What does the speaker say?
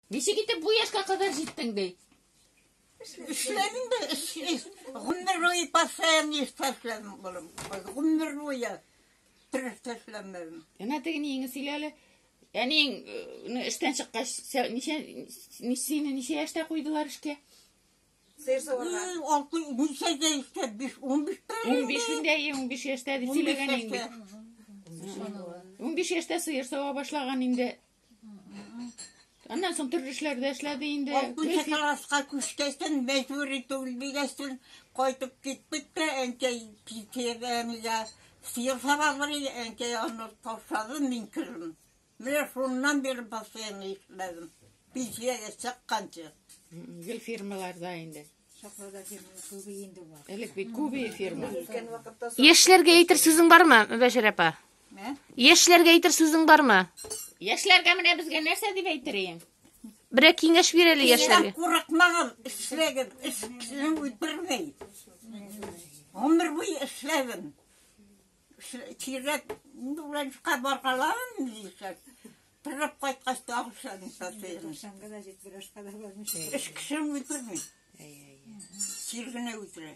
Ничек итеп бу яшькә кадәр җиттең, ди? Эшләдем дә, эш, эш. Гомер буе постоянно эштә эшләдем, балам. Гомер буе бер эштә эшләмәдем. Әнә теге ниеңне сөйлә әле. Әниең э, эштән чыккач, ничә, сине ничә яшьтә куйдылар эшкә? Сыер саварга. Алты, ничә яшьтә? Биш, 15-тә. 15-ндә, 15 яшьтә дип сөйләгән инде. 15 яшьтә сыер сава башлаган инде. Аннан соң төрле эшләрдә эшләде инде. Алтынчы класска күчкәчтен, мәҗбүри түгел дигәчтен, кайтып киттек тә, әнкәй пенсиядә әнигә сыер савалар иде, әнкәй аны ташлады, мин кердем. Менә шуннан бирле постоянно эшләдем. Пенсиягә чыкканчы. Гел фирмаларда инде. Шакларда фирма күбе инде бар. Элек бит күбе фирма. Яшьләргә әйтер сүзең бармы, Мөбәшир апа? Яшьләргә әйтер сүзең бармы? Яшьләргә менә безгә нәрсә дип әйтер идең? Берәр киңәш бир әле яшьләргә. Курыкмагыз, эшләгез, эш кешене үтерми. Гомер буе эшләдем. Чирәк врачка баргаларым дисәк, торып кайткач тагы эшләдем сатыйм. Туксанга да җитеп, бер ашка да бармыйча. Эш кешене үтерми. Чир генә үтерә.